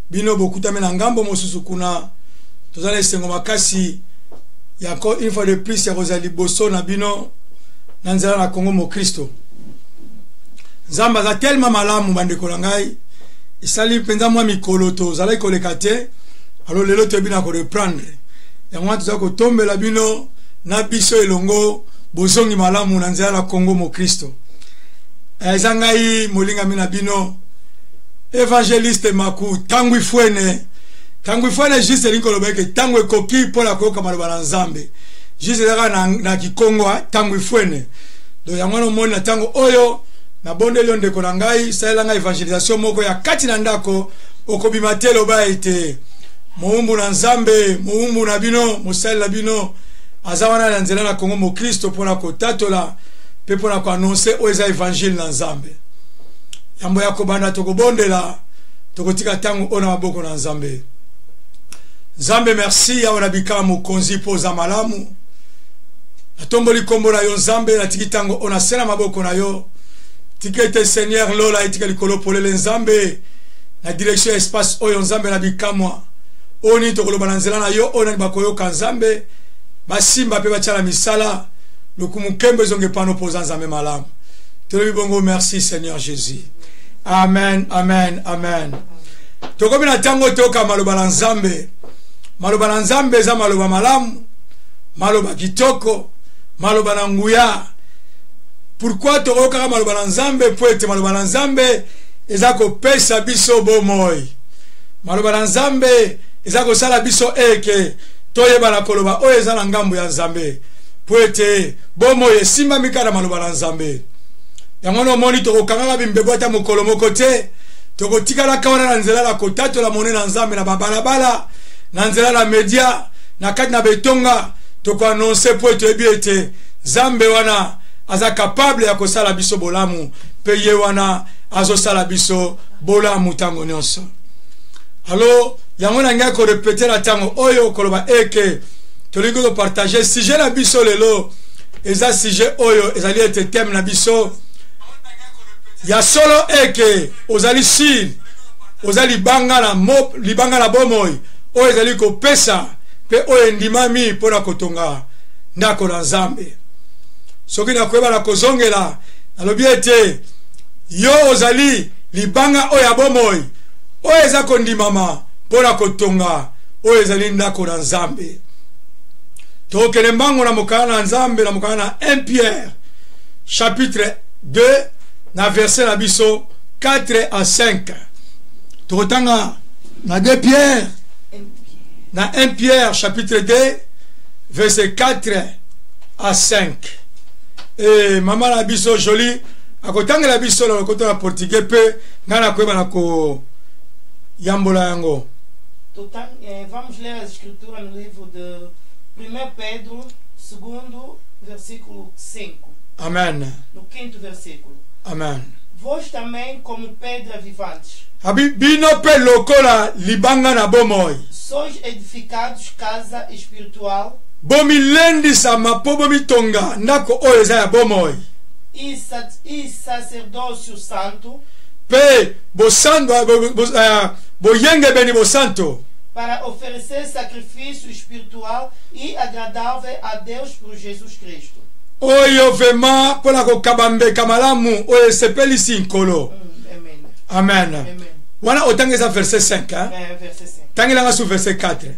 Bino bokutami na ngambo mosusu kuna, toza na esengo makasi ya encore une fois de plus ya kozala liboso na bino na nzela na Congo Mokristo. Nzambe aza tellement malamu, bandeko na ngai. Esali mpenza mwa mikolo tozalaki koleka te, alors lelo toyebi na koreprendre yango wana. Toza kotombela bino na biso elongo bozongi malamu na nzela na Congo Mokristo. Eza ngai molingami na bino, évangéliste Maku Ntango Ifwene. Ntango Ifwene juste elingi koloba eke ntango ekoki mpo na koyoka maloba na Nzambe. Juste ezaka na kikongo ntango ifwene. Donc yango wana omoni na ntango oyo nabondeli yo, ndeko na ngai, salela ngai évangélisation moko ya kati na ndako. Okobima te, loba ete mowumbu na Nzambe, mowumbu na bino, mosali na bino aza wana na nzela na Kongo Mokristo mpona kotatola mpe mpona koannoncer oyo eza évangile na Nzambe. Yambo ya kobanda, tokobondela, tokotika ntango oyo na maboko na Nzambe. Nzambe, merci awa na bikala mokonzi mpo oza malamu. Natomboli nkombo na yo, Nzambe. Natiki ntango oyo na se na maboko na yo. Tika ete, Seigneur, lola etika likolo polele, Nzambe, na direction ya espace oyo. Nzambe na bikamwa, oyo nini tokoloba na nzela na yo, oyo nani bakoyoka, Nzambe, basimba mpe batia na misala. Lokumu, nkembo ezonga epano mpo oza Nzambe malamu. Tolobi bongo, merci Seigneur Jésus. Amen, amen, amen. Tokomi na ntango toyoka maloba na Nzambe. Maloba na Nzambe eza maloba malamu, maloba kitoko, maloba na nguya. Pourquoi tokoyokaka maloba na Nzambe? Mpo ete maloba na Nzambe eza kopesa biso bomoi. Maloba na Nzambe eza kosala biso eke toyeba na koloba oyo eza na ngambo ya Nzambe, mpo ete bomoi esimbami kaka na maloba na Nzambe. Yango wana omoni tokokangaka bimbebo ata mokolo moko te. Tokotikalaka wana na nzela na kotatola mone na Nzambe na babalabala, na nzela na media, na kati na betonga. Tokoannoncer mpo toyebi ete Nzambe wana aza capable ya kosala biso bolamu, mpe ye wana azosala biso bolamu ntango nyonso. Alors yango na ngai korépéter na ntango oyo, koloba eke tolingi kopartager sujet na biso lelo. Eza sujet oyo ezali ete thème na biso ya solo eke ozali sûr oza libanga na mo, libanga na bomoi oyo ezali kopesa mpe oyo endimami mpo na kotonga ndako na Nzambe. Soki nakoyeba na kozongela, nalobi ete yo ozali libanga oyo ya bomoi oyo eza kondimama mpo na kotonga oyo ezali ndako na Nzambe. Tokende mbango na mokanda na Nzambe, na mokanda na 1 Pierre chapitre 2, na verset na biso 4 à 5. Tokotanga na 2 Pierre, na 1 Pierre chapitre 2, verset 4 à 5. E mama na biso Jolie akotangela biso na lokota na portugais, mpe ngai nakoyeba na koyambola yango. Vamos ler as escrituras no livro de 1 Pedro, segundo versículo 5. Amen. No quinto versículo. Amen. Vós também, como pedra vivantes, Abi bino mpe lokola libanga na bomoi, sois edificados casa espiritual bomilendisama mpo bomitonga ndako oyo eza ya bomoi e sacerdócio santo, mpe bosanto boyengebeni bosanto, para oferecer sacrifício espiritual e agradável a Deus por Jesus Cristo. Oyo vraiment mpona kokaba mbeka malamu oyo esepelisi Nkolo. Amen. Amen. Amen. Wana otanga eza verset 5, hein? É, verset 5. Tangelanga su verset 4.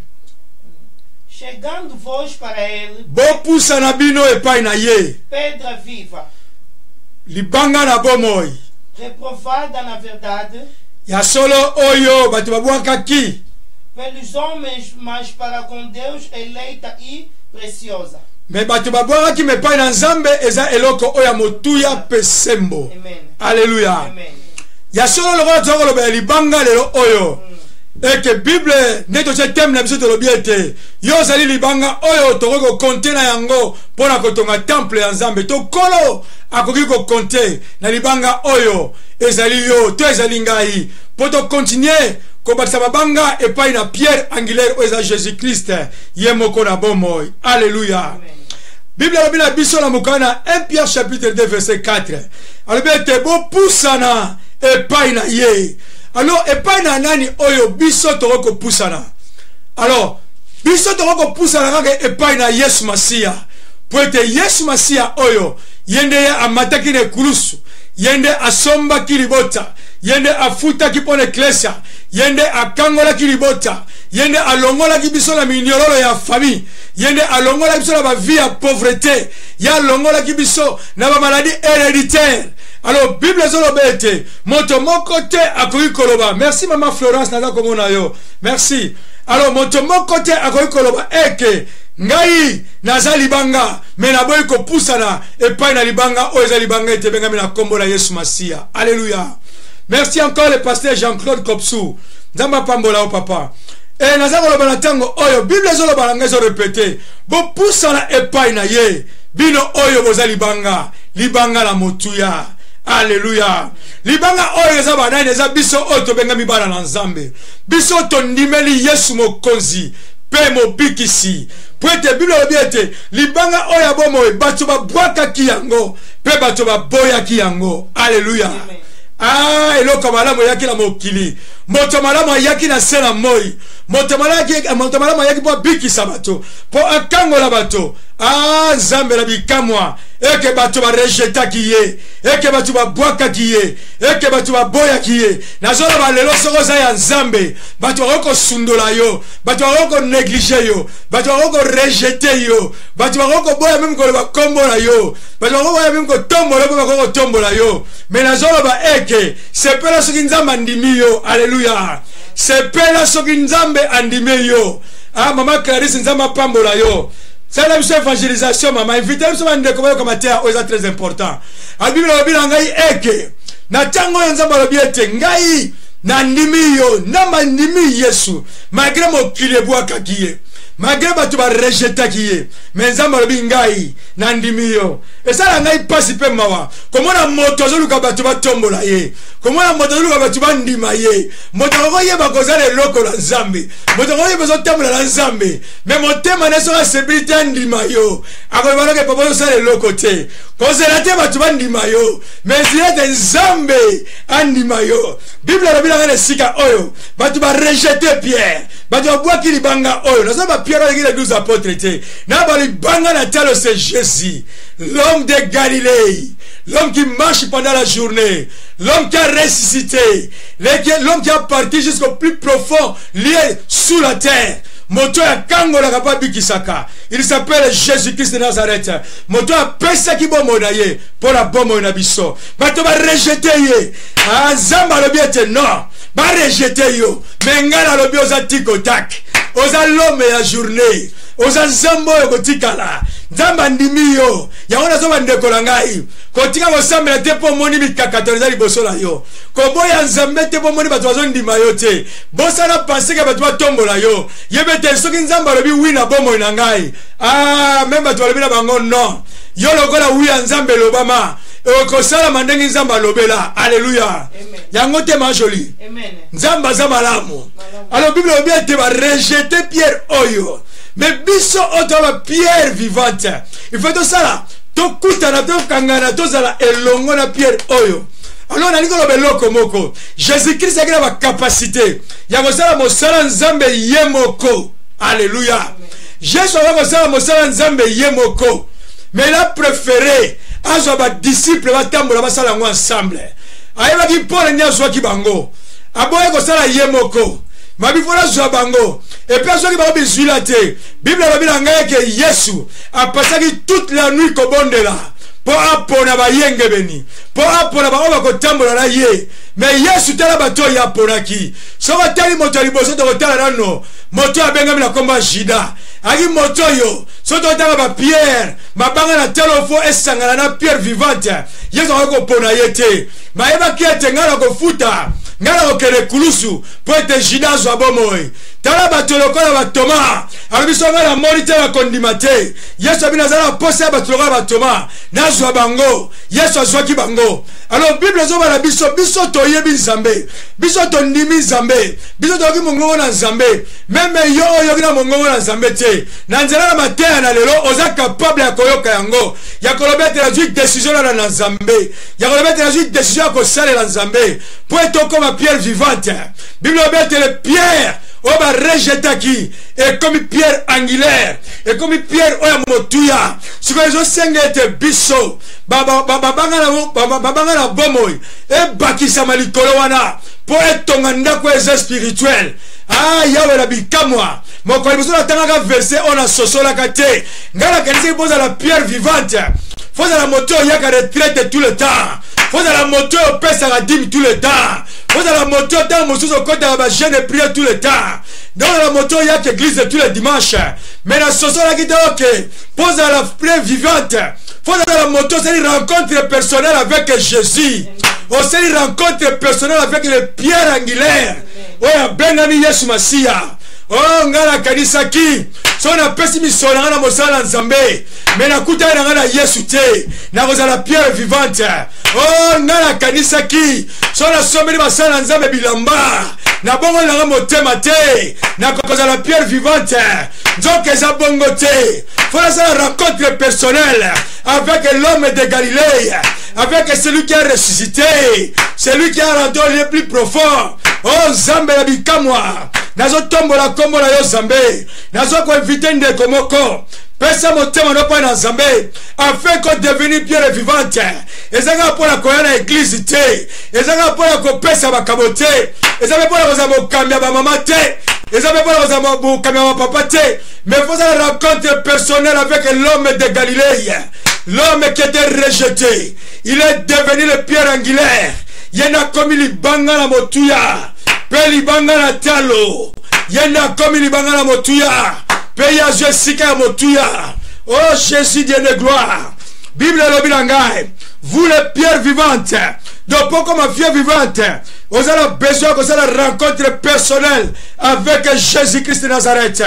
Chegando vós para ele, bopusana bino epai na ye, pedra viva, libanga na bomoi, reprovada na verdade ya solo oyo bato babwakaki pelos homens, mas para com Deus eleita e preciosa. Mais bato babwakaki, mais epai na Nzambe eza eloko oyo ya motuya mpe sembo. Amen. Alleluya. Amen. Ya solo, lokola toza koloba ya libanga lelo oyo, eke Bible nde totie thème na biso, tolobi ete yo ozali libanga oyo tokoki kocompter na yango mpo na kotonga temple ya Nzambe, to Nkolo akoki kocompter na libanga oyo ezali yo to ezali ngai, mpo tocontinuer kobakisa mabanga epai na pierre angulaire oyo eza Jésus Christ ye moko na bomoi. Alleluya. Amen. Bible alobi na biso na mokanda na 1 Pierre chapitre 2 verset 4, alobi ete bopusana epai na ye. Alors epai na nani oyo biso tokoki kopusana? Alors biso tokoki kopusana kaka epai na Yesu Masiya, mpo ete Yesu Masiya oyo ye nde ye amataki na ekulusu, ye nde asombaki libota, ye nde afutaki mpo na eklesia, ye nde akangolaki libota, ye nde alongolaki biso na minyololo ya famille, ye nde alongolaki biso na bavie ya pauvreté, ye alongolaki biso na bamaladie héréditaire. Alors Bible ezoloba ete moto moko te akoki koloba. Merci mama Florence, naza komona yo, merci. Alors moto moko te akoki koloba eke ngai naza libanga, me naboyi kopusana epai na libanga oyo eza libanga ete ebengami na nkombo na Yesu Masiya. Alleluya. Merci encore le pasteur Jean-Claude Kopsou, Nzambe apambola yo papa. E naza koloba na ntango oyo Bible ezoloba na ngai, ezorepete: bopusana epai na ye, bino oyo boza libanga, libanga na motuya. Alleluya. Libanga oyo eza banani? Eza biso oyo tobengami bana na Nzambe, biso tondimeli Yesu Mokonzi mpe Mobikisi, mpo ete Biblia elobi ete libanga oyo ya bomoi, bato babwakaki yango mpe bato baboyaki yango. Alleluya. Ah, eloko malamu eyaki na mokili, moto malamu ayaki na se na moi, moto malamu ayaki mpo abikisa bato, mpo akangola bato. Ah, Nzambe na bikamwa, eke bato barejetaki ye, eke bato babwakaki ye, eke bato baboyaki ye. Nazoloba lelo, soki oza ya Nzambe, bato bakoki kosundola yo, bato bakoki konéglige yo, bato bakoki korejete yo, bato bakoki koboya meme koloba nkombo na yo, bato bakoki koboya meme kotombola yo, mpe bakoki kotombola yo. Me nazoloba eke sepela soki Nzambe andimi yo. Aleluya. Sepela soki Nzambe andimi yo. Ah, mama Clarisse, Nzambe apambola yo. Sala biso évangélisation mama, invite biso bandeko bayoka mateya oyo, eza très important. Bible alobi na ngai eke na ntango oyo Nzambe alobi ete ngai nandimi yo, Nzambe andimi Yesu malgré mokili ebwakaki ye, malgré bato barejetaki ye, me Nzambe alobi ngai nandimi yo. Esala ngai mpasi mpe mawa komona moto azoluka bato batombola ye, komona moto azoluka bato bandima ye. Moto akokoyeba kozala eloko na Nzambe, moto akokoyeba ezotambola na Nzambe, me motema na ye soki asepeli te andima yo, akoloba noke papa ozosala eloko te. Kozela te bato bandima yo, me zela ete Nzambe andima yo. Bible alobi nanga na esika oyo bato barejete Pierre, bato babwaki libanga oyo. Naza bapierre oyo les 12 apôtres te, na balibanga na talo, c'est Jésus, l'homme de Galilée, l'homme qui marche pendant la journée, l'homme qui a ressuscité, l'homme qui a parti jusqu'au plus profond lieu sous la terre, moto oyo akangolaka mpe abikisaka. Il s'appelle Jésus-Christ de Nazareth. Moto oyo apesaki bomoi na ye mpo na bomoi na biso, bato barejete ye. Ah, Nzambe alobi ete non, barejete yo, me ngai nalobi oza tikotak, oza lome ya journée, oza Nzambe oyo kotikala. Nzambe andimi yo. Yango nazo bandeko na ngai, kotika kosambela te mpo omoni mikakatano eza liboso na yo, koboya Nzambe te mpo omoni bato bazondima yo te, bosana paseke bato batombola yo. Yebe te soki Nzambe alobi wi na bomoi na ngai, ah, meme bato balobi na bango non, yo lokola wi ya Nzambe elobama, ekosalama ndenge Nzambe alobela. Alleluya. Yango te ma Jolie, Nzambe aza malamu. Alors Bible elobi ete barejete Pierre oyo, me biso oyo toza ba pierre vivante, il faut tosala, tokutana, tokangana, tozala elongo na pierre oyo. Alors nalingi koloba eloko moko: Jésus Christ azalaki na bacapacité ya kosala mosala Nzambe ye moko. Alleluya. Jésus aza kosala mosala Nzambe ye moko, mais il a préféré azwa badisciple batambola, basala yango ensemble. Ayebaki mpo na nini azwaki bango. Aboyi kosala ye moko, mabi fo azwa bango. Epuis azwaki bango bizwila te. Bible alobi na ngai eke Yesu apasaki toute la nuit kobondela mpo apona bayengebeni, mpo apona bango bakotambola na ye. Me Yesu, tala bato oyo aponaki. Soki otali moto ya liboso, tokotala nano moto oyo abengami na nkombo ya Juda. Aki moto oyo, soki tokotanga bapierre, mabanga na talo fo esangana na pierre vivante, Yesu akoki kopona ye te. Bayebaki ete ngai nakofuta, ngai nakokende kulusu mpo ete Juda azwa bomoi. Tala bato lokola batoma, alobi so ngai namoni te, nakondima te. Yesu abi naza na posa ya bato lokola batoma, nazwa bango. Yesu azwaki bango. Alors Bible ezobala biso, biso toyebi Nzambe, biso tondimi Nzambe, biso toyoki mongongo na Nzambe. Meme yo oyoki na mongongo na Nzambe te, na nzela na mateya na lelo oza capable ya koyoka yango, ya koloba ete nazwi décision nana na Nzambe, ya koloba ete nazwi décision ya kosalela Nzambe mpo ete okoma Tokoma pierre vivante. Bible elobi ete le pierre oyo barejetaki ekomi pierre angulaire, ekomi pierre oyo ya motuya. Sikoyo ezosenga ete biso babanga na bomoi ebakisama likolo wana mpo etonga ndako eza spirituel. Ah, Yawe na bikamwa. Mokolo liboso natangaka verset oyo nasosolaka te. Ngai nakanisaki bozala pierre vivante, fozala moto oyo oyaka retraite tout le temps, fozala moto oyo opesaka dime tout le temps, fozala moto oyo ntango mosusu okotaka ba jeune prière tout le temps, nde ozala moto oyo oyaka église tous les dimanche. Mais nasosolaki te oke mpozala pierre vivante, fozala moto osali rencontre personnelle avec Jésus, osali rencontre personnelle avec le pierre angulaire oyo abengami Yesu Masiya. Oh, ngai nakanisaki soki napesi misolo na ngai na mosala na Nzambe, me nakutani na ngai na Yesu te, nakozala pierre vivante. Oh, ngai nakanisaki soki nasombeli basala na Nzambe bilamba, nabongoli na ngai motema te, nakozala pierre vivante. Nzoka eza bongo te. Fo nasala rencontre personnelle avec l'homme de Galilée, avec celui qui a ressuscité, celui qui a rendu au lieu plus profond. Oh, Nzambe ya bikamwa, nazotombola nkombo na yo Nzambe. Nazokoinvite ndeko moko, pesa motema no mpo na Nzambe afin ko devenir pierre vivante. Ezanga mpo na koya na eglise te, ezanga mpo na kopesa makabo te, eza mpe mpo na kozala mokambi ya bamama te, eza mpe mpo na kozala mokambi ya bapapa te, mais faut la rencontre personnelle avec l'homme de Galilée, l'homme qui était rejeté, il est devenu le pierre angulaire. Ye nde akomi libanga na motuya mpe libanga na talo. Ye nde akomi libanga na motuya mpe ye azwi esika ya motuya. Oh Jésus, Dieu de gloire, Bible elobi na ngai, vous les pierres vivantes. Donc mpo koma pierre vivante, oza na besoin ya kosala rencontre personnelle avec Jésus-Christ de Nazareth.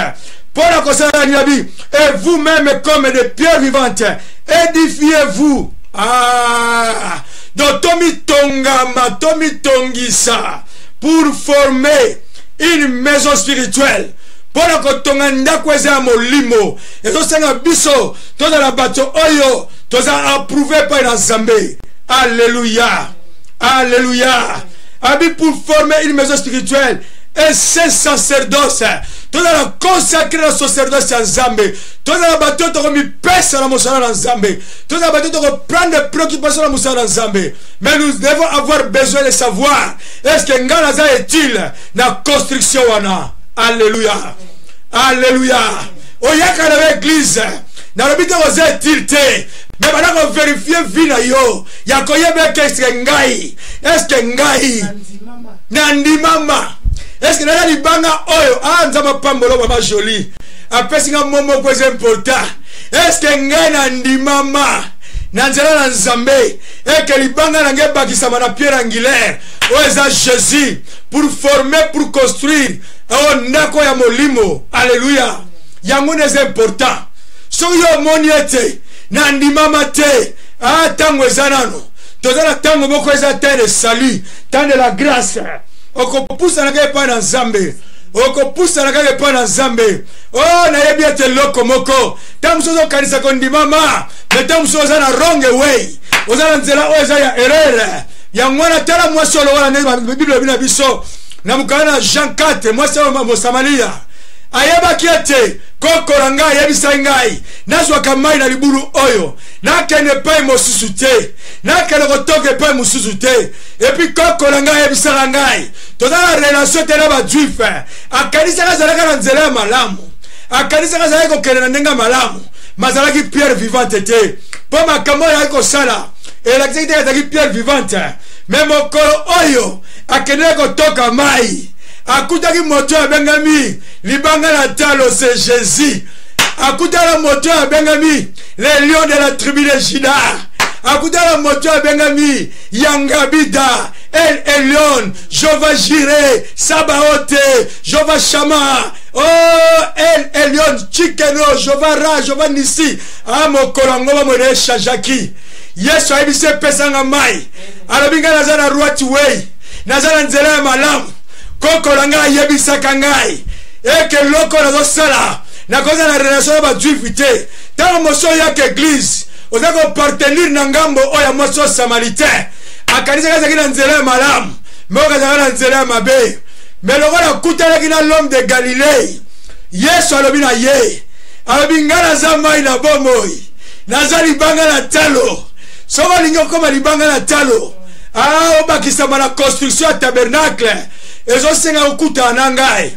Mpo na kosala nini? Abi, et vous-même comme des pierres vivantes, édifiez-vous. Ah, donc tomitongama, tomitongisa pour former une maison spirituelle. Mpo na kotonga ndako eza ya molimo, ezosenga biso tozala bato oyo toza approuvé epai na Nzambe. Alléluia, alléluia. Abi, pour former une maison spirituelle et ses sacerdoce, tozala consacré na sacerdoce ya Nzambe, tozala bato oyo tokomipesa na mosala na Nzambe, tozala bato oyo tokoprendre préoccupation na mosala na Nzambe. Mais nous devons avoir besoin de savoir, est ce que ngai naza utile na construction wana? Alléluia, alléluia. Oyaka na église, nalobi te koza utile te, me banda koverifie vie na yo ya koyeba eke eske ngai, eske ngai nandimama, eske naza libanga oyo. Ah, Nzambe apambolo mama Jolie, apesi nga mo moko eza important. Eske ngai nandimama na nzela na Nzambe eke libanga na ngai ebakisama na pierre angulaire oyo eza Jésus, pour former, pour construire oyo ndako ya molimo? Alleluya. Yango nde eza important. Soki yo omoni ete nandimama te, ah, ntango eza nano, toza na ntango moko eza temps de salut, temps de la grâce. Okopusana kaka epai na Nzambe, okopusana kaka epai na Nzambe. Oh, nayebi ete eloko moko, ntango mosusu ozokanisa kondimama, me ntango mosusu oza na wrong way, oza na nzela oyo eza ya erreur. Yango wana, tala mwasi oyo lokola nde Bible elobi na biso na mokanda na Jean 4, mwasi oyo Mosamalia ayebaki ete koko na ngai ayebisaki ngai nazwaka mai na libulu oyo, nakende epai mosusu te, nakende kotoka epai mosusu te. Epuis koko na ngai ayebisaka ngai toza na relation te na bajuif. Akanisaka azalaka na nzela ya malamu, akanisaka azalaki kokende na ndenge ya malamu, mazalaki pierre vivante te, mpo makambo oyo ayaki kosala elakisaki te azalaki pierre vivante. Me mokolo oyo akendeki kotoka mai, akutaki moto oyo abengami libanga na talo, c'est Jésus. Akutaka moto oyo abengami le lion de la tribu de Juda, akutaka moto oyo abengami Yangabida, El Elyon, Jova Jire, Sabaote, Jova Shama, oh, El Elyon, Chikeno, Jova Ra, Jova Nisi. Ah, mokolo yango bamwene echangeaki. Yesu ayebisi, epesanga mai. Alobi, ngai naza na right way, naza na nzela ya malamu. Koko na ngai ayebisaka ngai eke eloko nazosala, nakoza na relation na bajuife te. Ntango mosusu oyaka eglise, oza kopartenir na ngambo oyo ya mwasi oyo samaritain akanisaki azalaki na nzela ya malamu. Moko azalaka na nzela ya mabe. Mais lokola akutanaki na l'homme de Galilée, Yesu alobi na ye, alobi ngai naza mai na bomoi, naza libanga na talo. Soki olingi okoma libanga na talo, ah, obakisama na construction ya tabernacle, ezosenga kokutana na ngai.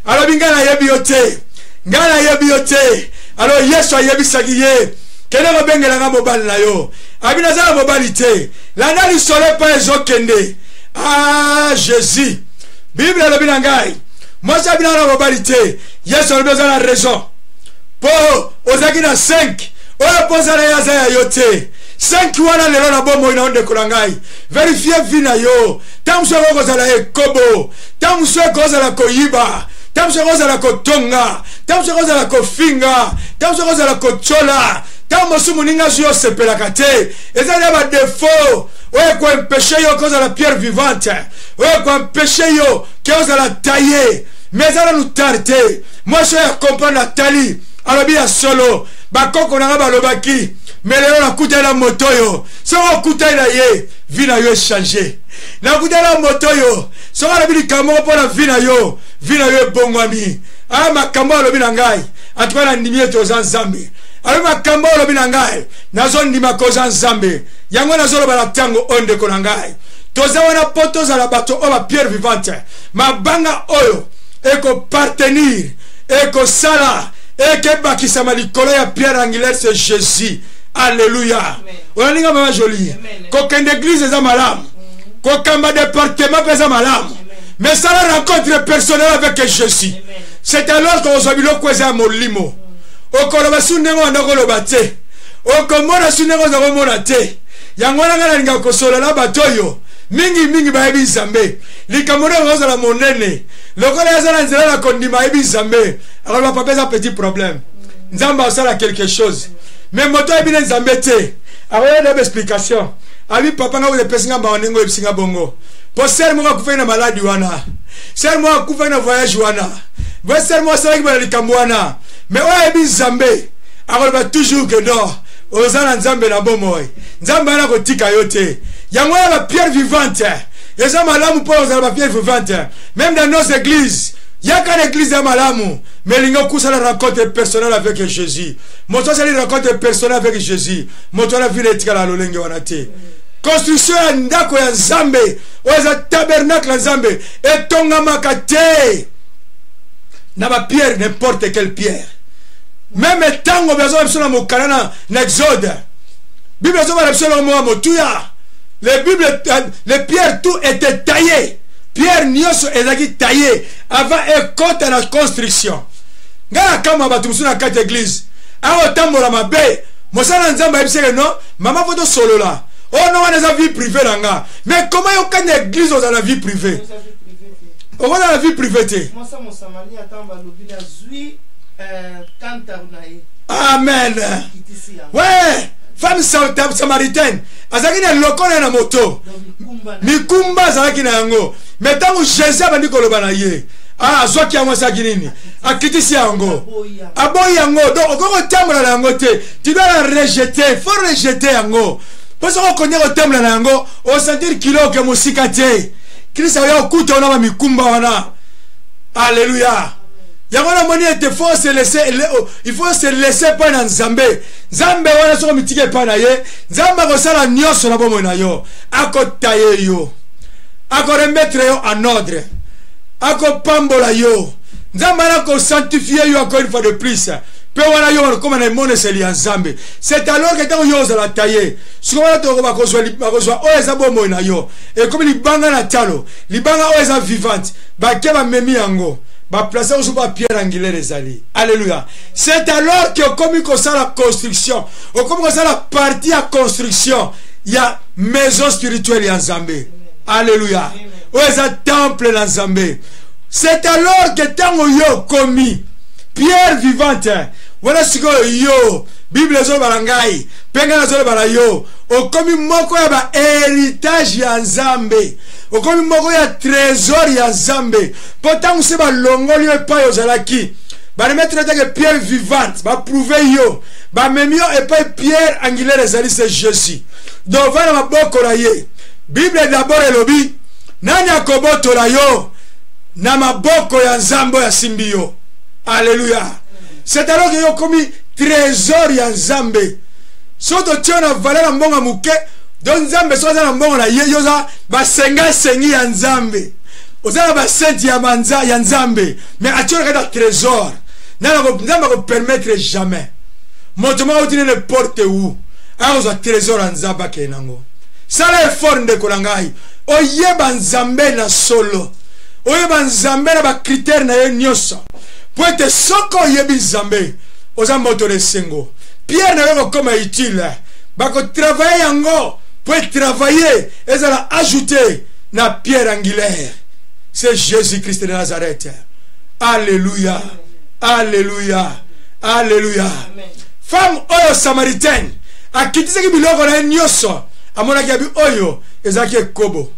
Alobi ngai nayebi yo te, ngai nayebi yo te. Alors Yesu ayebisaki ye, kende kobengela ngai mobali na yo. Abi naza na mobali te. Landa lisolo epai ezokende. Ah, Jésus. Bible elobi na ngai, mwasi abinaka na mobali te. Yesu alobi oza na raison. Po ozalaki na 5 oyo mpo oza na ye aza ya yo te. 5 wana lelo na bomoi na yo ndeko na ngai. Verifie vie na yo. Ntango mosusu ekoki kozala ekobo, ntango mosusu ekozala koyiba, ntango mosusu ekozala kotonga, ntango mosusu ekozala kofinga, ntango mosusu ekozala kotyola, ntango mosusu moninga azwi yo osepelaka te. Eza na badefo oyo ekoempeshe yo kozala pierre vivante, oyo ekoempeshe yo ke ozala taille. Mais eza nanu tard te. Mwasi oyo akomprendre atali, alobi ya solo, bakoko na nga balobaki, mais lelo nakutani na moto oyo. Soki okutani na ye, vie na yo echange. Nakutani na moto oyo, soki alobi likambo moko mpo na vie na yo, vie na yo ebongwami. Ah, makambo alobi na ngai, en tout cas nandimi ete oza Nzambe. Alobi makambo alobi na ngai, nazondima koza Nzambe. Yango nazoloba na ntango oyo ndeko na ngai, toza wana mpo tozala bato oyo ba pierre vivante, mabanga oyo ekopartenir, ekosala, ekebakisama likolo ya pierre angulaire, c'est Jésus. Alléluia. Onalinga mama Jolie, kokende église eza malamu, kokamba département mpe eza malamu, mais sala rencontre personnelle avec Jésus. C'est alors kozwa biloko eza ya molimo. Okoloba su ndenge wanda koloba te, okomona su ndenge oza komona te. Yango wana ngai nalingaka kosolola na bato oyo mingi mingi bayebi Nzambe. Likambo nde kozala monene lokola ye aza na nzela na kondima, ayebi Nzambe, akoloba papa eza petit problème, Nzambe asala quelque chose. Mais moto ayebi ne Nzambe te, akoya na explication, abi papa ngai epesi nga mawa ndenge oyebisi nga bongo, po sere moko akufaki na maladi wana, sere moko akufaki na voyage wana, po sere moko asalaki bana likambo wana. Mais oyo ayebi Nzambe akoloba toujours que non, oza na Nzambe na bomoi, Nzambe wana kotika yo te. Yango wana ba pierre vivante eza malamu mpo ozala ba pierre vivante. Même dans nos églises, yaka na église ya malamu, mais elingi okusala rencontre personnelle avec Jésus. Moto asali rencontre personnelle avec Jésus, moto wana vile etikala lolenge wana te. Construction ya ndako ya Nzambe oyo eza tabernacle ya Nzambe etongamaka te na ba pierre, n'importe quelle pierre. Même ntango bazoba biso na mokanda na Exode, Bible ezobala biso eloko moko ya motuya. Les Bible, les pierres tout était taillé. Pierre nyonso ezalaki taillé avant ekota na construction. Ngai nakamwa bato mosusu na kati ya église akotambola mabe, mosala na Nzambe ayebiseke non, mama fo tosolola. Oh non, wana eza vie privée na nga. Mais comment yokani na église ozala na vie privée? Okozala na vie privée te. Amen. Ouais, femme samaritaine azalaki na eloko na moto, mikumba azalaki na yango. Mais ntango Jésus abandi koloba na ye, ah, azwaki yango, asalaki nini? Akitisi yango, aboyi yango. Donc okoki kotambola na yango te, tu dois la rejeter. Faut rejeter yango, mpo soki okondi kotambola na yango, osentir kilo oke mosika te. Kristo akoya kokuta wana bamikumba wana. Alléluia. Yango namoni ete faut se laisser, il faut se laisser epai na Nzambe. Nzambe wana soki omitika epai na ye, Nzambe akosala nyonso na bomoi na yo. Akotaye yo, akoremettre yo en ordre, akopambola yo. Nzambe wana akosanctifie yo encore une fois de plus, mpe wana yo okoma na emoneseli ya Nzambe. C'est alors que ntango yo ozala taye, sikoyo wana toko bakozwa oyo eza bomoi na yo, ekomi libanga na talo, libanga oyo eza vivante, bake bamemi yango, baplace yango soki ba pierre angulaire ezali. Alléluia. C'est alors que okomi kosala construction, okomi kosala partie ya construction ya maison spirituelle ya Nzambe. Alléluia. Oyo eza temple na Nzambe. C'est alors que ntango yo okomi pierre vivante wana, sikoyo yo, Bible ezoloba na ngai mpe ngai nazoloba na yo, okomi moko ya ba héritage ya Nzambe, okomi moko ya trésor ya Nzambe. Mpo ntango se balongoli yo epai ozalaki, baremettre etake pierre vivante, baprouve yo, bamemi yo epai pierre angulaire ezali, c'est Jésus. Donc va na maboko na ye. Bible d'abord elobi Nani akobotola yo na maboko ya Nzambe oyo asimbi yo? Alleluya. C'est alors que yo okomi trésor ya Nzambe. Soki totie yo na valeur ya mbongo ya moke, donc Nzambe soki aza na mbongo na ye, yo oza basengasengi ya Nzambe, oza na basenti ya banza ya Nzambe, mais atie yo na kati ya trésor. Nzambe akopermettre jamais moto moko auti nene porte où akozwa trésor ya Nzambe akende nango. Sala effort, ndeko na ngai, oyeba Nzambe na solo, oyeba Nzambe na bacritère na ye nyonso, po ete soki oyebi Nzambe, oza moto na esengo. Pierre na yo kokoma utile, bakotravaille yango po etravaille, ezala ajouté na pierre angulaire, c'est Jésus-Christ de Nazareth. Alléluia, alléluia, alléluia. Femme oyo samaritaine akitisaki biloko na ye nyonso, amonaki yabi oyo ezalaki ekobo,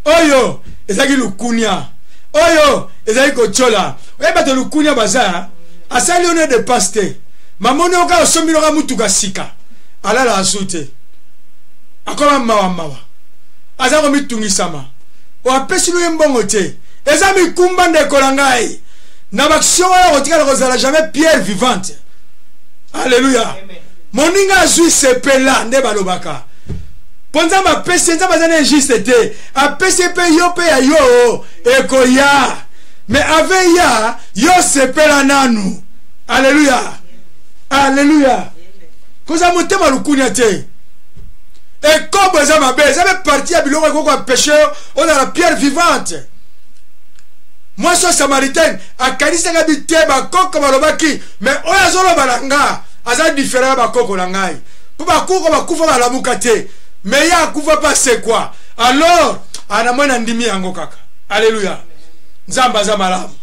oyo ezalaki lukunia, oyo ezalaki kotiola. Oyebi bato lukunia baza, asali yo ne dépasse te, mamoni oyo kaka osombi noka mutuka sika, alala asu te, akoma mawa mawa, aza komitungisama, oapesi no ye mbongo te. Eza mikumba, ndeko na ngai. Na baaction wana kotikala kozala jamais pierre vivante. Alleluya. Moninga azwi, sepela. Nde balobaka mpo Nzambe apesi, Nzambe aza na injuste te, apesi mpe yo mpe ya yo ekoya, mais ave ya yo sepela nanu. Alleluya, alleluya. Kozala motema lukunia te. Ekobo eza mabe, eza mpe partie ya biloko ekoki koempêcher yo ozala pierre vivante. Mwasi oyo samaritaine akanisaka bi te bakoko balobaki, mais oyo azoloba na nga aza différent ya bakoko na ngai, mpo bakoko bakufa balamuka te, mais ye akufa mpe asekwa. Alors anamoi na ndimi yango kaka. Alleluya. Nzambe aza malamu,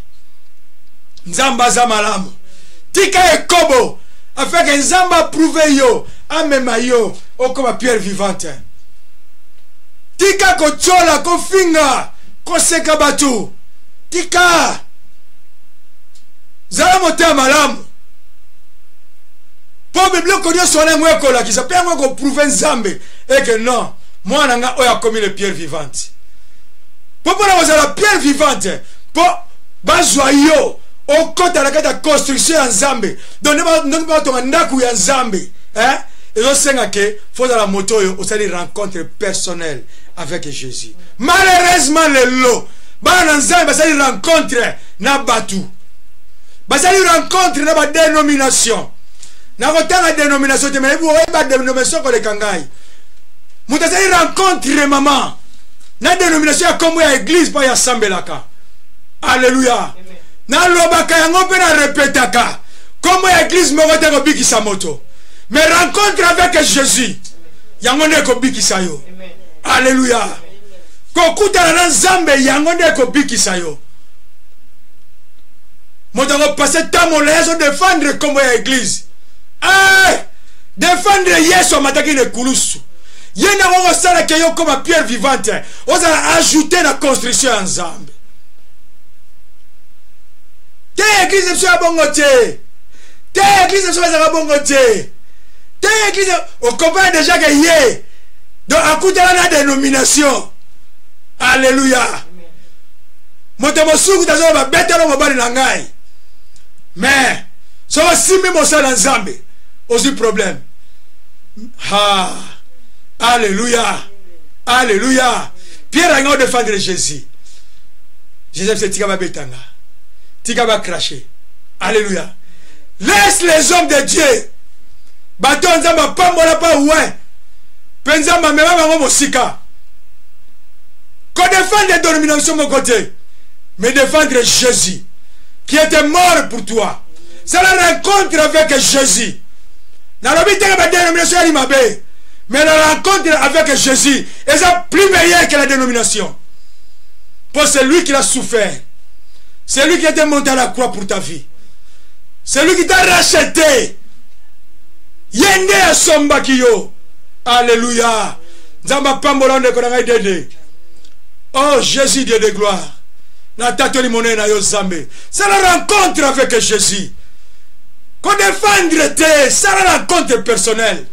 Nzambe aza malamu. Tika ekobo afin que Nzambe approuve yo, amema yo okoma pierre vivante. Tika kotiola, kofinga, koseka bato, tika. Zala motema malamu, mpo biloko nyonso wana yango ekolakisa mpe yango ekoprouve Nzambe eke non, mwana nga oyo akomi le pierre vivante. Mpo mpona kozala pierre vivante, mpo bazwa yo okɔta na kati ya construction ya Nzambe, donc ndenge batonga ndako ya Nzambe, eh? Ezosenga ke fozala moto oyo osali rencontre personnelle avec Jésus. Malheureusement, lelo bana na Nzambe basali rencontre na bato, basali rencontre na badénomination. Nakotanga dénomination te, mais oyeba dénomination koleka ngai. Moto asali rencontre, mama, na dénomination ya nkombo ya église mpo asambelaka. Alleluya. Nalobaka yango mpe narepetaka, nkombo ya église moko te kobikisa moto, mais rencontre avec Jésus, yango nde ekobikisa yo. Alleluya. Kokutana na Nzambe, yango nde ekobikisa yo. Moto akopase ntango molai azodefendre nkombo ya église. Eh! Défendre Yesu amataki na ekulusu, ye nde akoki kosalaka yo koma pierre vivante, ozala ajouté na construction ya Nzambe. Te, église biso ya bongo te, te, église biso bazalaka bongo te, te, église. Ocomprendre déjà ke ye donc akutana na dénomination. Alleluya. Moto mosuku tazoloba betelo mobali na ngai, mais soki osimbi mosala na Nzambe, ozwi problème. Ha, alleluya, alleluya. Pierre alinga odefendre Jésus. Jésus se tika babetanga, tika bacrache. Alleluya. Laisse les hommes de Dieu, bato oyo Nzambe apambola mpa we mpe Nzambe amema bango mosika. Kodefendre dénomination moko te, mais défendre Jésus qui était mort pour toi. C'est la rencontre avec Jésus. Nalobi teke badénomination yali mabe, mais la rencontre avec Jésus eza plus meilleure que la dénomination, pour c'est lui qui l'a souffert, c'est lui qui était monté à la croix pour ta vie, c'est lui qui t'a racheté, ye nde asombaki yo. Alléluia. Nzambe apambola ndeko na ngai Dede. Oh Jésus, Dieu de gloire, natatoli monene na yo Nzambe. C'est la rencontre avec Jésus. Kodefendre te, sala rencontre personnelle,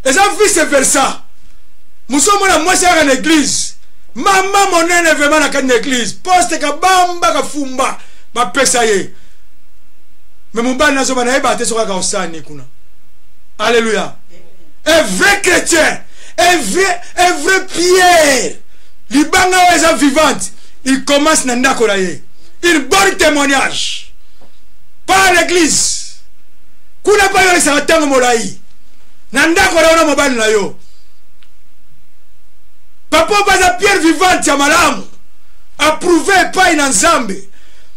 eza vice versa. Mosu omona mwasi ayaka na eglise, mama monene vraiment na kati na eglise, poste kabamba kafumba bapesa ye, me mobali nazoba nayeba te soki aka osani kuna. Alléluia. Un vrai chrétien, un vrai pierre, libanga oyo eza vivante, il commence na ndako na ye une bonne témoignage, pas à l'église. Kuna mpe ayolekisaka ntango molai na ndako na yo na mobali na yo. Papa oyo aza pierre vivante ya malamu, approuvé epai na Nzambe,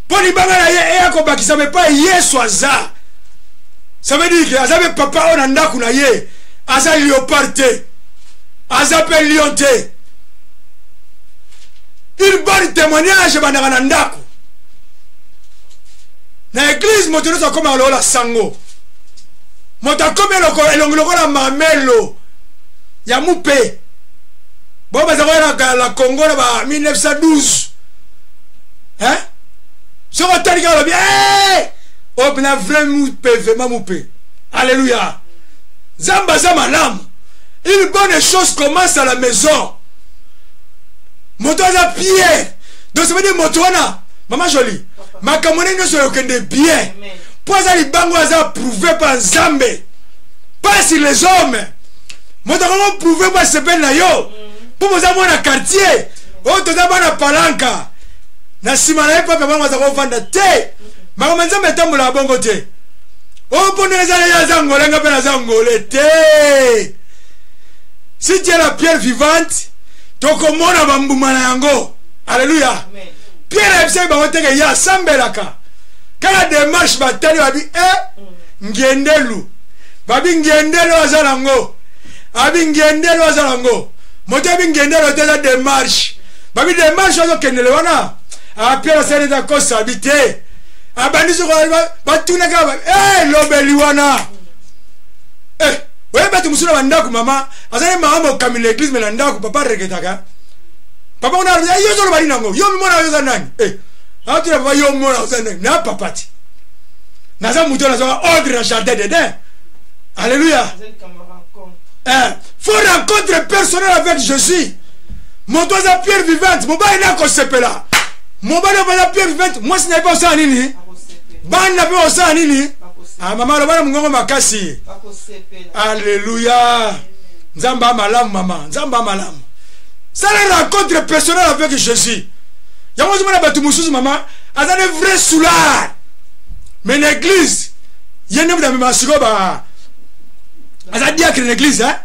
mpo libanga na ye eya kobakisama epai Yesu aza. Ça veut dire que aza mpe papa oyo na ndako na ye aza léopard te, aza mpe lion te. Une bonne témoignage ebandaka na ndako. Na église, moto nyonso akomaka lokola sango. Moto akomi elongi lokola mamelo ya mupe bo baza koyaka la Congo na ba 1912, hein? Soki otali kaka, olobi oyo mpena vrai mupe, vraiment mupe. Alléluia, Nzambe aza malamu. Une bonne chose commence à la maison. Moto aza pierre, donc ça veut dire moto wana, mama Jolie, makambo nde nyonso ekokende bien, mpo aza libango, aza approuvé par Nzambe, pas sur les hommes. Moto akongo prouve mpo asepeli na yo, mpo boza mwana quartier oyo, toza bana palanka na nsima na ye, pape bango aza kovanda te. Makambo ya Nzambe etambolaka bongo te. Oyo mpo ndenge eza, ye aza ngole, nga mpe naza ngole te. Si tu es la pierre vivante, tokomona bambuma na yango. Alleluya. Pierre ayebisaki bango teke ye asambelaka kaka démarche. Batali, babi e ngendelu, babi ngendelu aza nango, abi ngendelu aza nango. Moto abi ngendelu te, eza démarche. Babi démarche azokendele wana. Pierre asali eza kosa, abi te. Abandi soko batunaka lobeli wana. Oyebi bato mosusu na bandako, mama azali mama mokambi na église, me na ndako papa reketaka. Papa kuna alobi: "Yo ozoloba nini yango? Yo mona yo oza nani?" Atuna papa: "Yo mona oza nani?" Na papa ti naza moto nazwaka ordre na jardin d'Eden. Alléluia. Faut rencontre personnelle avec Jésus. Moto aza pierre vivante, mobali na akosepela. Mobali oyo aza pierre vivante, mwasi na ye mpe osala nini? Bana mpe osala nini? Ah, mama, aloba na mongongo makasi. Alleluya, Nzambe amalamu. Mama, Nzambe amalamu. Sala rencontre personnelle avec Jésus. Yango ozomona bato mosusu, mama, aza ne vrai soulard, mais na église ye nde moto amemaka. Sikoyo ba aza diacre na église, hein?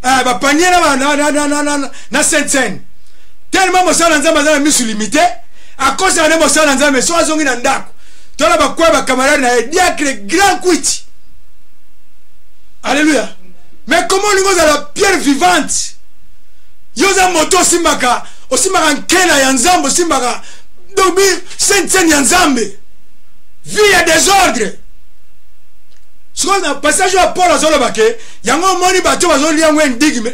Bapanier na sainte cène. Tellement mosala na Nzambe aza na misu limité, akosaka nde mosala na Nzambe. So azongi na ndako, tona bakwaya, bacamarade na ye, diacre grand kwiti. Alléluia. Mais comment olingi ozala pierre vivante? Yo oza moto osimbaka nkela ya Nzambe, osimbaka donc sainte cène ya Nzambe, vie ya désordre. Sikoyo na passage oyo Paul azoloba ke yango omoni bato bazolia yango indigme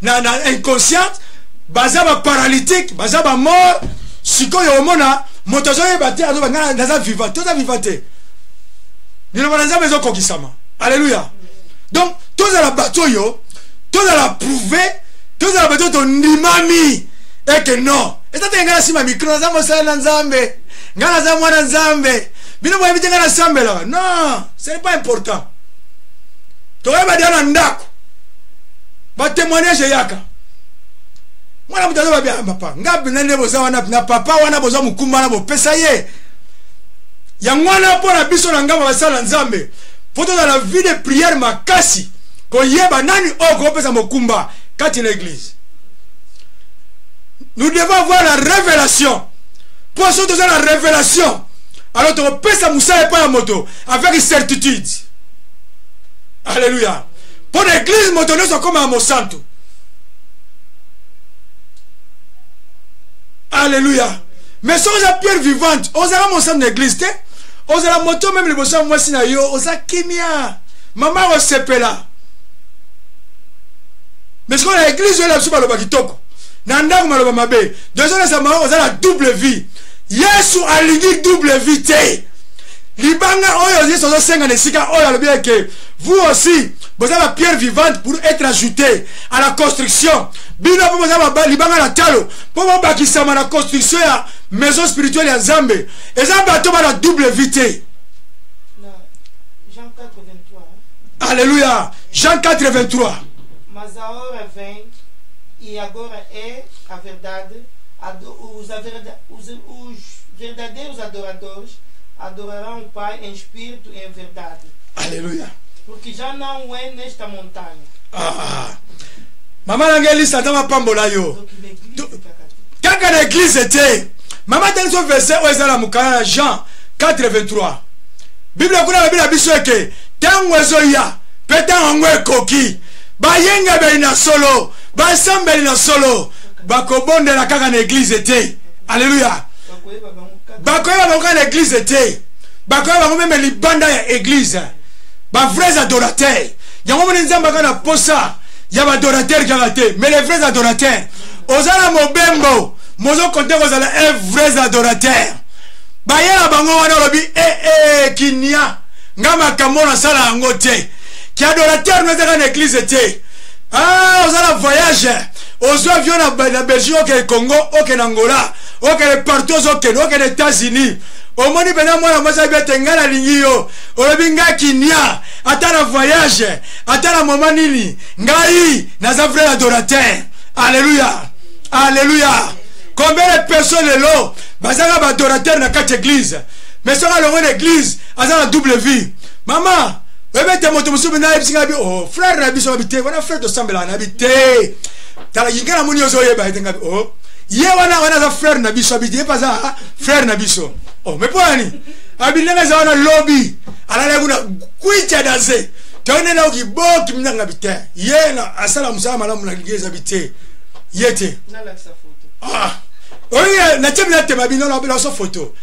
na inconsciente, baza baparalytique, baza bamort. Sikoyo omona moto azoyeba te, azoba: "Ngai naza vivant." Toza vivant te. Liloba na Nzambe ezokokisama. Alleluya. Donc tozala bato oyo tozala prouvé, tozala bato oyo tondimami eke non, eza te ngai nasima micro, naza mosala na Nzambe, ngai naza mwana Nzambe, bino boyebi te ngai nasambelaka. Non, ce n'est pas important. Tokoyeba deya na ndako, batémoignage eyaka. Mwana moto aza babi: "Papa, nga mpena nde boza wana na papa wana, boza mokumba wana, bopesa ye yango wana." Mpo na biso na ngambo basala Nzambe, mpo tozala vie de prière makasi, koyeba nani oyo kopesa mokumba kati na église. Nous devons avoir la révélation, mpo soki toza na révélation, alors tokopesa mosala epai ya moto avec certitude. Alléluia. Mpo na église, moto nyonso akomaka mosantu. Alléluia. Mais soki oza pierre vivante, ozala mosantu na église te, ozala moto même liboso ya mwasi na yo oza kimia, mama akosepela. Mais sikoyo na église oyo na biso, baloba kitoko, na ndako maloba mabe. Deuxième, mama, oza na double vie. Yesu alingi double vie te. Libanga oyo Yesu azosenga na esika oyo alobi eke vous aussi. Boza ba pierre vivante pour être ajouté à la construction. Bino mpe boza ba libanga na talo mpo bobakisama na construction ya maison spirituelle ya Nzambe. Eza bato bana double vie te. Jean 4, 23. Alléluia. Jean 4, 23. Mas a hora vem, e agora é a verdade, os, os, os verdadeiros adoradores adorarão o Pai em espírito e em verdade. Alléluia. Porque já não é nesta montanha. Ah. Mama na ngai Elisa, nzambe apambola yo. Kaka na église te. Mama tali so verset oyo eza na mokanda na Jean 4:23. Bible kuna alobi na biso eke ntango ezoya mpe ntango yango ekoki, bayengebeli na solo, basambeli na solo bakobondela kaka na église te. Alléluia. Bakoyeba bango kaka na église te, bakoyeba bango meme libanda ya église. Ba vrais adorateurs. Yango moni Nzambe kaka na posa ya ba adorateurs kaka te, mais les vrais adorateurs. Oza na mobembo, mozo compter kozala un vrai adorateur. Bayela bango wana olobi eh eh kinia nga makambo nasala yango te. Ki adorateur no ezaka na église te. Ah, oza na voyage, ozwa avion na Belgique, okende Congo, okende Angola, okende partout, ozokende, okende États-Unis. Omoni mpenza mwana mwasi ayebi ete ngai nalingi yo, olobi ngai kinia, ata na voyage, ata na moma nini, ngai naza vrai adorateur. Alléluia, alléluia. Combien de personnes lelo bazaka ba adorateur na kati église, mais soki alongwe na église aza na double vie. Mama oyebi ete moto mosusu mpenza ayebisi ngai bi, oh frère na biso babi te, wana frère tosambelaka na bi te, tala yinga na moni ozoyeba ete ngai oh ye wana wana aza frère na biso, abi te ye mpe aza frère na biso. Oh mais mpo nani abi ndenge eza wana lobi alalaki kuna kwitya danse toyende na okiboki minanga bi te, ye na asala mosala malamu na ligue eza bi te, ye te. Ah oye na tie bina tema bino na bino so photo.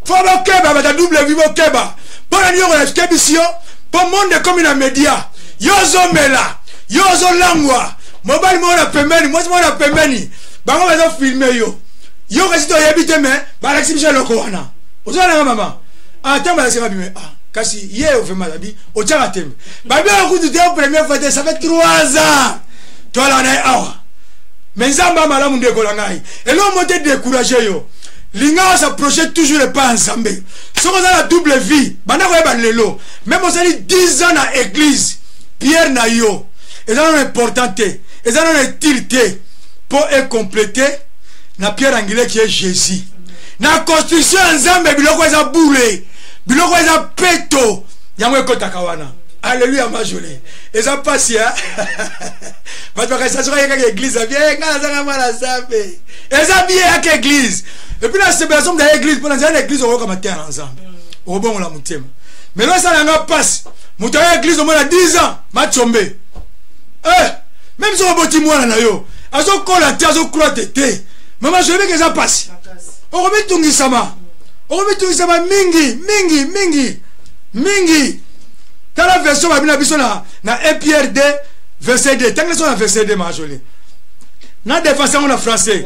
Fo bokeba bata double vie, bokeba mpo na nini nakebisi yo, mpo monde ekomi na media. Yo ozomela, yo ozolangwa, mobali moko na pembeni, mwasi moko na pembeni, bango bazofilme yo, yo kasi toyebi te, me balakisi biso eloko wana. Ozolanga mama ata balakisi nga bime, ah kasi ye vraiment abi otiaka tembe babi okutu te première fois te, ça fait 3 ans toalaka na ye awa. Mais Nzambe ya malamu, ndeko na ngai, eloko moko te décourage yo, linga osapproche toujours epai ya Nzambe. Soki oza na double vie, banda koyeba lelo, même osali 10 ans na église, pierre na yo eza nano important te, eza nano utile te, mpo ecomplete na pierre angulaire qui est Jésus. Na construction ya Nzambe biloko eza bule, biloko eza peto, yango ekotaka wana. Alléluia. Majoli eza pasi bato bakanisa soki ayekaka église abi ngai nazanga mwana Nzambe, eza bien yaka église. Et puis na sepela soki ya église, mpo na nzela na église okoyoka mateya na Nzambe, okobongola motema. Mais lo esala yanga pasi, moto aya église omona 10 ans matsombe, eh même soki oboti mwana na yo azokola te, azocroite te, mama joyebeke eza pasi, okomitungisama, okomitungisama mingi mingi mingi mingi. Tala version babi na biso na 1 Pierre 2 verset 2. Tanga so na verset 2 majoli na défense yango na français: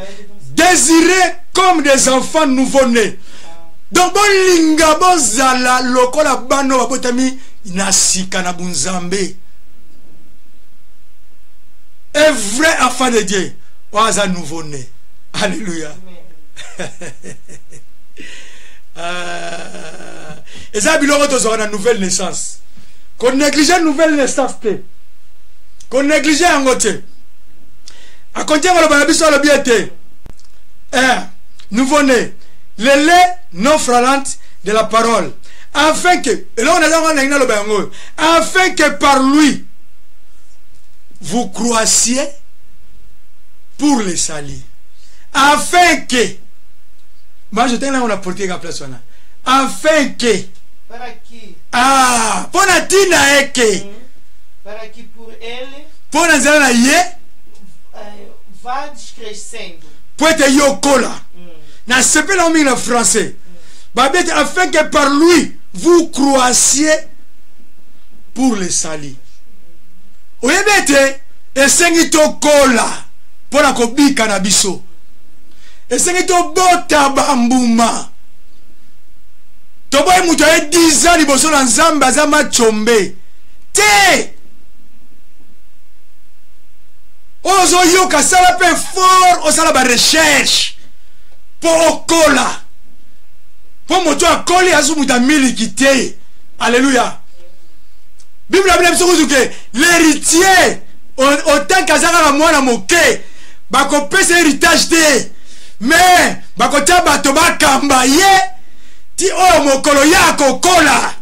désirez comme des enfants nouveau-nés. Donc bolinga bozala lokola bana babotami na sika na bunzambe. Un vrai enfant de Dieu oyo aza nouveau-né. Alléluia. Eza biloko tozwaka na nouvelle naissance. Konéglige nouvelle naissance te, konéglige yango te. Akontie koloba na biso, alobi ete nouveau-né, le lait non fralante de la parole, afin que eloko naza ngo ndenge naloba yango oyo, afin que par lui vous croissiez pour le salut. Afin que, moi je tengo na politique en place wana, afin que Para que, ah mpo na ntina eke para que por ele mpo na nzela na ye vades crescendo. Mpo ete yo okola. Nasepela yango mingi na français, babi ete afin que par lui vous croissiez pour le salut. Oyebi ete esengi tokola mpo na kobika na biso, esengi tobota bambuma. Toboyi moto aye 10 ans liboso na Nzambe aza macombe te. Oyo ozoyoka, sala mpe fort, osala barecherche mpo okola, mpo moto akoli azu moto amiliki te. Alleluya. Bible abina biso kutu ke l'héritier autant que aza kaka mwana moke, bakopesa héritage te, mais bakotia bato bakamba ye ti oyo mokolo ye akokola.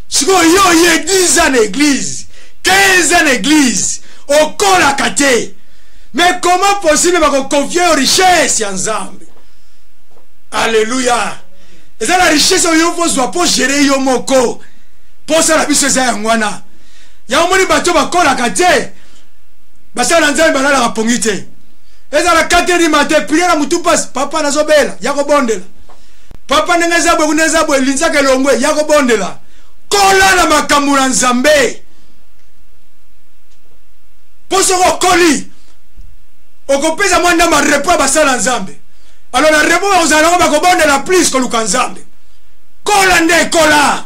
Sikoyo yo ye 10 ans na église, 15 ans na église, okolaka te, mais comment possible bakoconfie yo richesse ya Nzambe? Alleluya. Eza na richesse oyo ozwa mpo gérer yo moko. Mposa na biso eza yango wana. Yango moni bato bakolaka te, basala na Nzambe balalaka pongi te. Ezala 4 heures du matin, prière na mutu mpasi, papa nazobela, ya kobondela, papa ndenge eza boye, kuna eza boye, linzaka elongwe, ya kobondela. Kola na makambo na Nzambe, mpo soki okoli okopesa mwa ndambo ya repos ya basala na Nzambe. Alors na repos bakozala nango, bakobondela plus koluka Nzambe. Kola nde kola,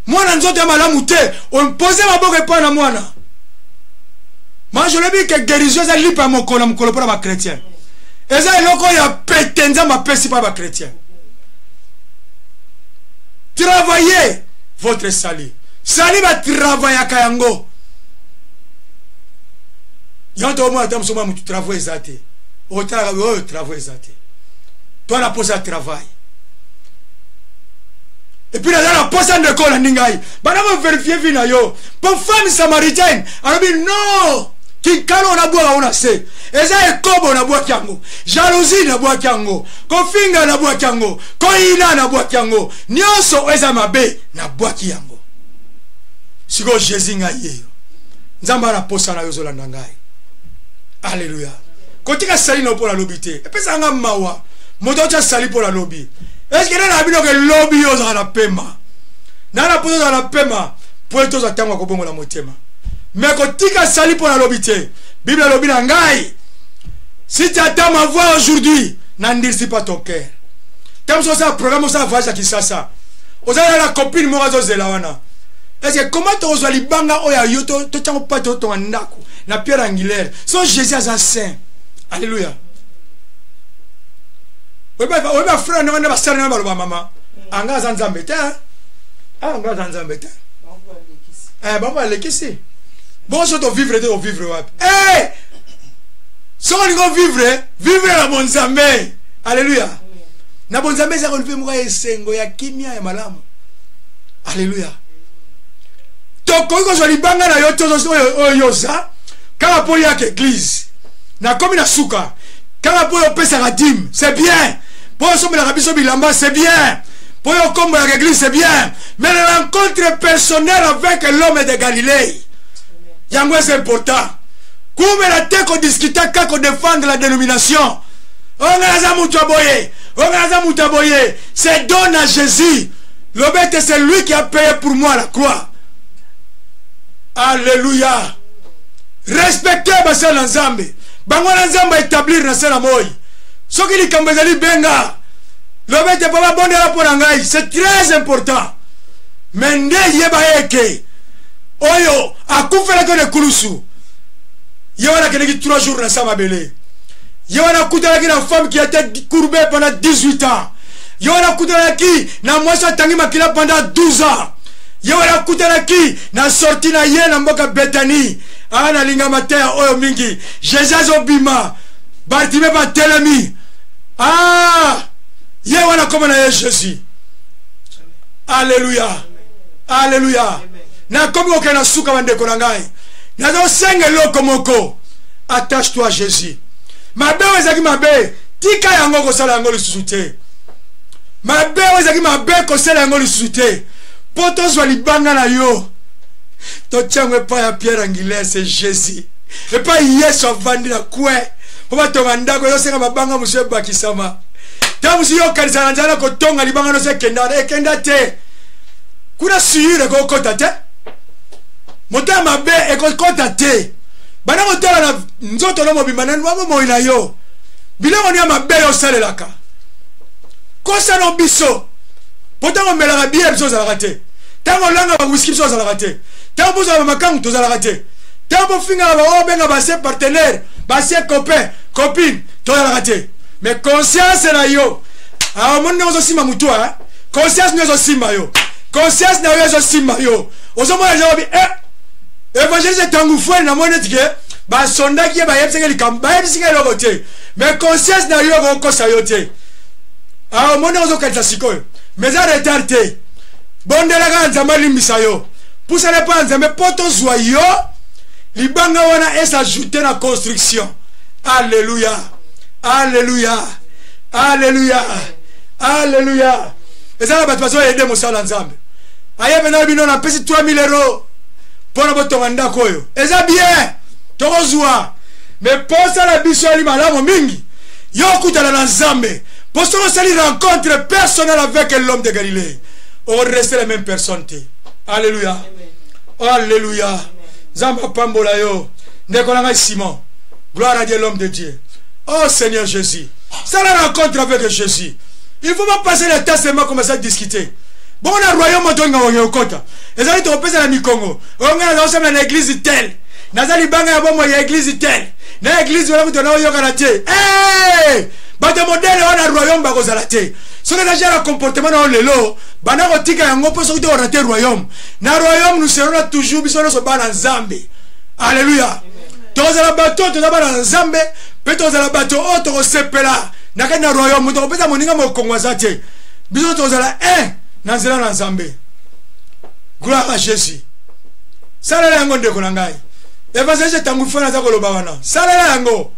mwana nzoto ya malamu te, ompose maboko epai na mwana. Ma je lobi ke guérison eza lipa ya mokolo na mokolo mpo na bachrétien. Eza eloko ya pete Nzambe apesi mpo ya bachrétien. Travaillez votre salut. Sali batravayaka yango. Yango tokomona ata moso mwa motu travaux eza te, otalaka oyo travaux eza te. To na posa ya travail, epuis naza na posa. Ndeko olandi ngai, bana koverifie vi na yo, mpo femme samaritaine alobi non, kinkalo nabwaka yango na se, eza ekobo nabwaki yango, jalousie nabwaki yango, kofinga nabwaki yango, koyina nabwaki yango, nyonso oyo eza mabe nabwaki yango. Sikoyo Jésus ngai yeyo, Nzambe ana posa na yo ozolanda ngai. Alleluya. Kotika sali na yo mpo nalobi te, epesaka nga mawa moto otya sali mpo nalobi. Eske nde na bino ke lobi yo ozalaka na pema na mposa ozala na pema mpo ete ozwa ntango ya kobongola motema? Me kotika sali mpo nalobi te. Bible alobi na ngai: si tu attends ma voix aujourd'hui, n'endurcis pas ton cœur. Ntango mosusu osala programme, osala voyage ya Kisasa, ozala na copine moko azozela wana. Est-ce comment tokozwa libanga oyo ya yo totyango mpa totonga ndako na pierre angulaire so Jésus aza saint? Alleluya. Oyebi bafrère ndenge nde basala ndenge baloba: mama anga aza Nzambe te, anga aza Nzambe te. Bango balekisi. Bongo so tovivre te, tovivre wapi? Soki olingi ovivre, vivre na bonzambe. Alleluya. Na bonzambe eza kolupe moko ya esengo, ya kimia, ya malamu. Alleluya. Tokoki kozwa libanga na yo te oyo yo oza kaka mpo oyaka église. Nakomi na suka. Kaka mpo oyo opesaka dîme, c'est bien, mpo osombelaka biso bilamba, c'est bien, mpo oyo okombolaka église, c'est bien, mais la rencontre personnelle avec l'homme de Galilée, yango eza important. Kumela te kodiscuter kaka kodéfendre la dénomination: oyo ngai naza moto ya boye, oyo ngai naza moto ya boye. C'est donne à Jésus. Lobi ete c'est lui qui a payé pour moi la croix. Alléluia. Respecte basala na Nzambe, bango wana Nzambe aétablir na se na moi. Soki likambo ezali, benga, lobi ete mpo babondela mpo na ngai, c'est très important. Mais nde yeba eke oyo akufelaki na ekulusu, ye wana akendeki 3 jours na sa mabele, ye wana akutanaki na femme qui était courbée pendant 18 ans, ye wana akutanaki na mwasi atangi makila pendant 12 ans, ye wana akutanaki na sorti na ye na mboka Betani. Aa, nalinga mateya oyo mingi. Jésus azobima, Bartime batelemi. Ah, ye wana koma na ye Jésus. Alleluya, alleluya. Nakomi kokende na suka. Bandeko na ngai, nazosenga eloko moko: attache toi Jésus. Mabe oyo ezalaki mabe, tika yango, kosala yango lisusu te. Mabe oyo ezalaki mabe, kosala yango lisusu te, mpo tozwa libanga na yo, totia yango epai ya pierre angulaire, c'est Jésus. Epai Yesu avandi na coin, mpo batonga ndako ezosenga mabanga mosusu ebakisama. Ntango mosusu yo okanisa na nzala na kotonga libanga nyonso ekenda wana, ekenda te. Kuna sure ekokota te, moto ya mabe ekokota te. Banda kotala na nzoto no mobimba, na bomoi na yo, biloko ni ya mabe yo osalelaka. Kosano biso, mpo ntango omelaka bière, biso ozalaka te. Ntango olanga bawiski, biso ozalaka te. Ntango bozala bamakangu, tozalaka te. Ntango bofingaka bango, obenga basie partenaire, basie copain, copine, toyalaka te. Mais conscience na yo, omoni ndenge ozosimba motu, conscience nde ezosimba yo, conscience na yo ezosimba yo. Ozomona deja obi évangéliste ntango fwele, namoni neti ke basondaki ye, bayebisaki likambo, bayebisaki eloko te, mais conscience na yo ekokosa yo te. Omoni ndenge ozokanisa sikoyo, mais eza retard te. Bondelaka Nzambe alimbisa yo, pusana epai ya Nzambe mpo tozwa yo libanga wana es'ajoute na construction. Alleluya, alleluya, alleluya, alleluya. Eza na bato bazoyede mosala ya Nzambe. Aye na bino, napesi 3000 euro mpo na botonga ndako oyo. Eza bien, tokozwa, mais posa na biso ali malamu mingi yo okutana na Nzambe, mpo soki osali rencontre personnelle avec l'homme de Galilée, oreste la même personne te. Alléluia, alléluia. Nzambe apambola yo, ndeko na ngai Simon. Gloire à Dieu, l'homme de Dieu. Oh Seigneur Jésus, c'est la rencontre avec Jésus. Il faut pas passer le temps seulement commencer à discuter. Bongo na royaume tolinga konge okota, ezali tokopesa na mikongo oyo ngai naza kosambela na église tel, naza libanga ya bomoi ya église tel, na église wana kutu naoyokana te. Bato modèle wana, royaume bakozala te. Soki eza genre comportement na yo lelo, banda kotika yango, mpo soki te orater royaume. Na royaume, nous serons là toujours, biso nyonso bana Nzambe. Alleluya. Tokozala bato oyo toza bana na Nzambe, mpe tokozala bato oyo tokosepela na kati na royaume. Moto akopesa moninga mokongo aza te. Biso tokozala un na nzela na Nzambe. Gloire à Jésus. Salela yango, ndeko na ngai évangéliste. Ntango fana aza koloba wana, salela yango.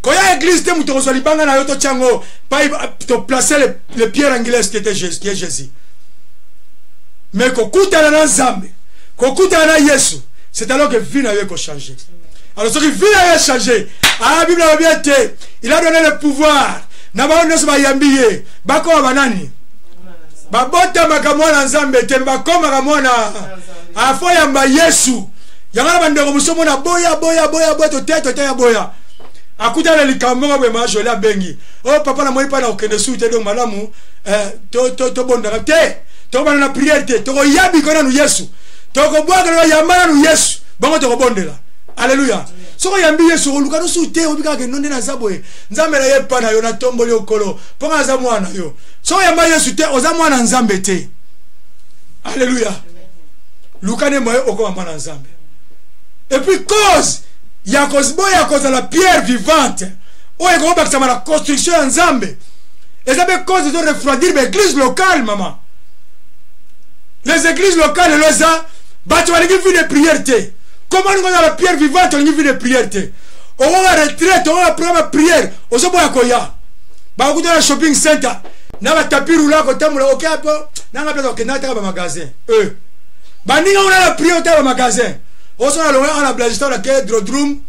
Koya église te, moto kozwa libanga na yo, totya yango pai, toplace le pierre angulaire qui était Jésus, qui est Jésus. Mais kokutana na Nzambe, kokutana na Yesu, c'est alors que vie na yo ekochange. Alors soki vie na yo echange, ah, Bible alobi ete il a donné le pouvoir na bango nyonso bayambi ye, bakoma banani? Babotamaka mwana Nzambe te, bakomaka mwana. Afo yamba Yesu. Yango na bandeko mosusu omona boya, boya, boya, boya, toteya, toteya, boya. Akutana na likambo moko boye, majoli abengi: "O papa, namoni mpa na kokende suki te." Donc malamu tobondaka te, tokobanda na prière te, tokoyabiko nanu Yesu, tokobwakela, yamba nanu Yesu, bongo tokobondela. Alleluya. Soki oyambi Yesu, okoluka nosu te, oyebi kaka kendo nde naza boye. Nzambe na ye epa na yo, natomboli okolo mpo nga naza mwana yo. Soki oyamba Yesu te, oza mwana Nzambe te. Alleluya. Luka nde moye okoma mwana Nzambe. Et puis cause ya boya kozala pierre vivante oyo ekokobakisama na construction ya Nzambe, eza mpe cause ezo refroidir baéglise locale. Mama, les églises locales lelo eza bato balingi vie de prière te. Comment olingi ozala pierre vivante, olingi vie de prière te? Okoka retraite, okoka programme ya prière, ozoboya koya. Bakokuta na shopping center na batapis roulant, kotambola oke po nanga place okenda taka bamagasin. E baninga kuna na prière, otala bamagasin, osona longo ana Blagistan, na ke drodrum,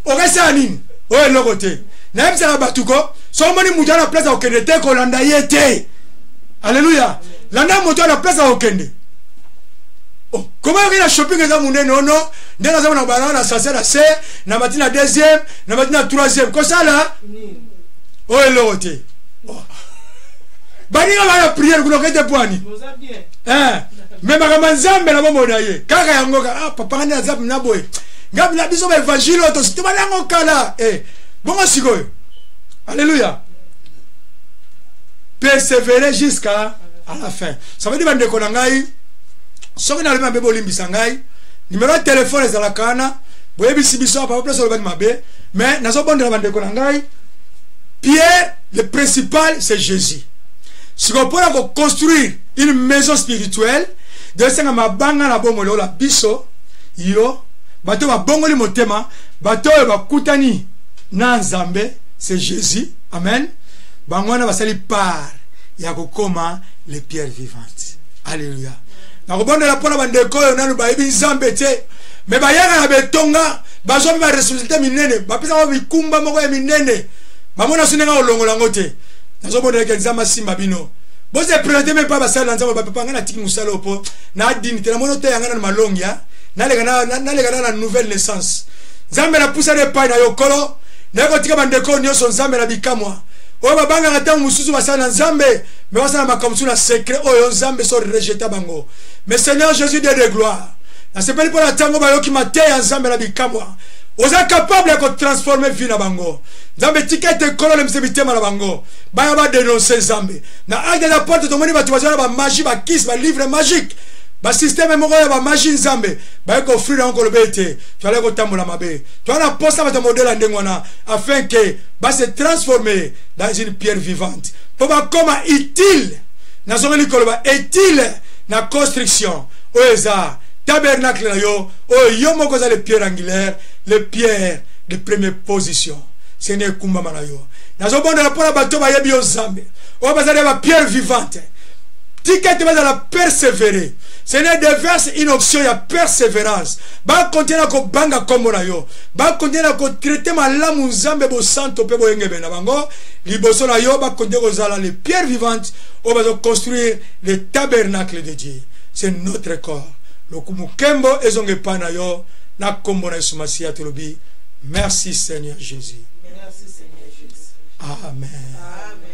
okesala nini? Oyo eloko te. Nayebisaka bato ko soki omoni moto ana place akokende te, kolanda ye te. Alleluya. Landa moto ana place akokende. Koma yoki na shopping eza monene ono ndenge aza na bana na sase na se na mati na deuxième, na mati na troisième, kosala oyo eloko te. Baninga bana prière kuna, okete pwani, mais makambo ya Nzambe na bomoi na ye kaka yango. Ah, papa, ngani aza na boye, ngai na biso baévangile oyo tobala yango kala. Bongo sikoyo, alléluia, persévérer jusqu'à à la fin. Ça veut dire, bandeko na ngai, soki nalobi mabe, bolimbisa ngai. Numéro ya telefone ezalaka wana, boyebisi biso papa place olobaki mabe. Mais nazobondela bandeko na ngai, pierre le principal, c'est Jésus. Sikoyo mpona koconstruire une maison spirituelle, dosenga mabanga na bomoi lokola biso, yo, bato babongoli motema, bato oyo bakutani na Nzambe, c'est Jésus. Amen. Bango wana basali part ya kokoma les pierres vivantes. Alléluia. Nakobondela mpona bandeko oyo nanu bayebi Nzambe te, mais bayaka na betonga, bazwa mpe baresponsabilité minene, bapesaka mikumba moko ya minene, bamona so ndenge kolongola yango te. Nazobondelaka Nzambe asimba bino, bose présente me mpa basali na Nzambe. Bapapa, ngai natiki mosala oyo mpo na dini te, namoni oteya ngai nanu malongi, naleka na nouvelle naissance. Nzambe, napusana epai na yo, Kolo. Naye kotika bandeko nyonso. Nzambe na bikamwa, oyo babangaka ntango mosusu basala na Nzambe, mais basala makambo mosusu na secret oyo Nzambe so rejeta bango. Mais Seigneur Jésus, Dieu de gloire, Nasepeli mpo na ntango bayoki mateya ya Nzambe na bikamwa. Oza capable ya kotransforme vie na bango. Nzambe, tika ete Nkolo olembisa mitema na bango, baya badenonse. Nzambe, na Acte des Apôtres tomoni bato baza na bamagie, bakisi, balivre magique, basysteme moko ya bamagie. Nzambe, baye koofrir yango, koloba ete toalaki kotambola mabe. Toza na posa bato ya modèle ya ndenge wana, afin ke base transformer dans une pierre vivante, mpo bakoma utile. Nazongeli koloba utile na construction oyo eza tabernacle na yo, oyo yo moko eza le pierre angulaire, le pierre de première position. Seigneur, ekumbama na yo. Nazobondela mpona bato bayebi yo, Nzambe, oyo bazali ya bapierre vivante. Tika ete bazala persévérer. Seigneur, déverse une option ya persévérance, bakontinue na kobanga nkombo na yo, bakontinue na kotraite malamu, Nzambe, bosanto mpe boyengebene na bango liboso na yo, bakontinue kozala les pierres vivantes oyo bazoconstruire le tabernacle de Dieu, c'est notre corps. Lokumu, nkembo ezonga epai na yo na nkombo na Yesu Masiya. Tolobi merci, Seigneur Jésus. Merci, Seigneur Jésus. Amen. Amen.